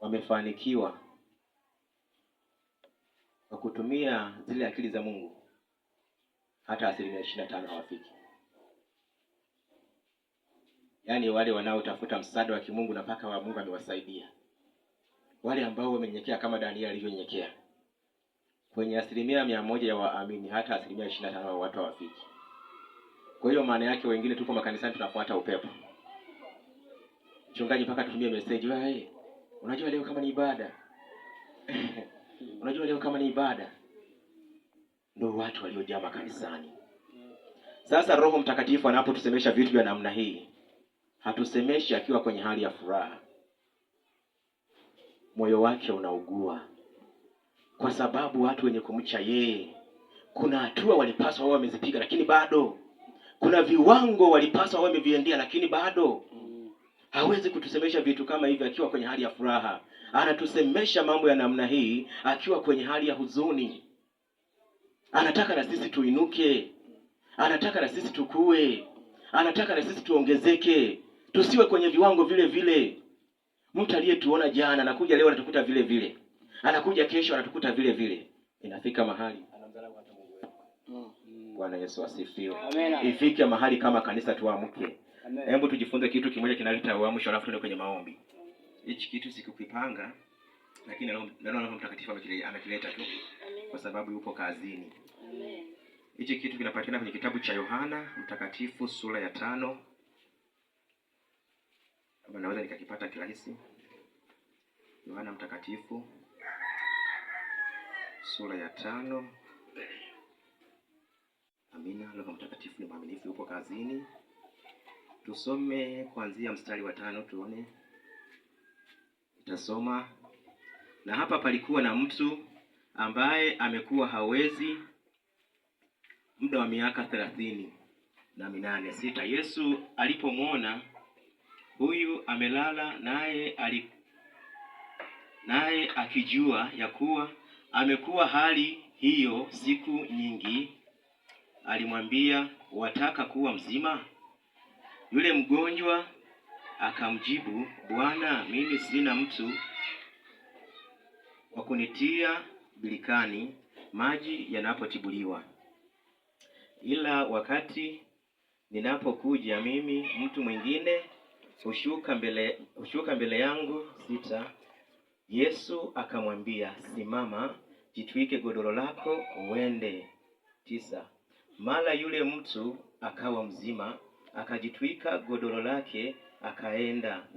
wamefanikiwa kwa kutumia zile akili za Mungu, hata 25% hawafiki. Yaani wale wanaotafuta msaada wa kimungu na mpaka wa Mungu amewasaidia, wale ambao wamenyenyekea kama Danieli alivyonyenyekea, kwenye 100% ya waamini hata 25% wa watu hawafiki. Kwa hiyo maana yake wengine tuko makanisani tunafuata upepo. Mchungaji mpaka tutumie message, wewe unajua leo kama ni ibada unajua leo kama ni ibada. Ndio watu waliojaa makanisani. Sasa Roho Mtakatifu anapotusemesha vitu vya namna hii, hatusemeshi akiwa kwenye hali ya furaha, moyo wake unaugua, kwa sababu watu wenye kumcha yeye, kuna hatua walipaswa wao wamezipiga, lakini bado kuna viwango walipaswa wao wameviendea, lakini bado hawezi kutusemesha vitu kama hivi akiwa kwenye hali ya furaha. Anatusemesha mambo ya namna hii akiwa kwenye hali ya huzuni. Anataka na sisi tuinuke, anataka na sisi tukue, anataka na sisi tuongezeke, tusiwe kwenye viwango vile vile. Mtu aliyetuona jana anakuja leo anatukuta vile vile, anakuja kesho anatukuta vile vile. Inafika mahali anamdharau hata Mungu wetu. Bwana Yesu asifiwe. Ifike mahali kama kanisa tuamke. Hebu tujifunze kitu kimoja kinaleta uamsho, alafu tuende kwenye maombi. Hichi kitu sikukipanga, lakini Roho Mtakatifu amekileta tu kwa sababu yupo kazini. Hichi kitu kinapatikana kwenye kitabu cha Yohana Mtakatifu sura ya 5. Kama naweza nikakipata kirahisi. Yohana Mtakatifu sura ya 5. Amina. Roho Mtakatifu ni mwaminifu, yupo kazini. Tusome kuanzia mstari wa 5 tuone. Nitasoma. Na hapa palikuwa na mtu ambaye amekuwa hawezi muda wa miaka 38. 6. Yesu alipomwona huyu amelala, naye akijua ya kuwa amekuwa hali hiyo siku nyingi, alimwambia, wataka kuwa mzima? Yule mgonjwa akamjibu, Bwana, mimi sina mtu wa kunitia birikani maji yanapotibuliwa, ila wakati ninapokuja mimi, mtu mwingine hushuka mbele yangu. 6. Yesu akamwambia, simama, jitwike godoro lako uende. 9. Mara yule mtu akawa mzima, akajitwika godoro lake akaenda.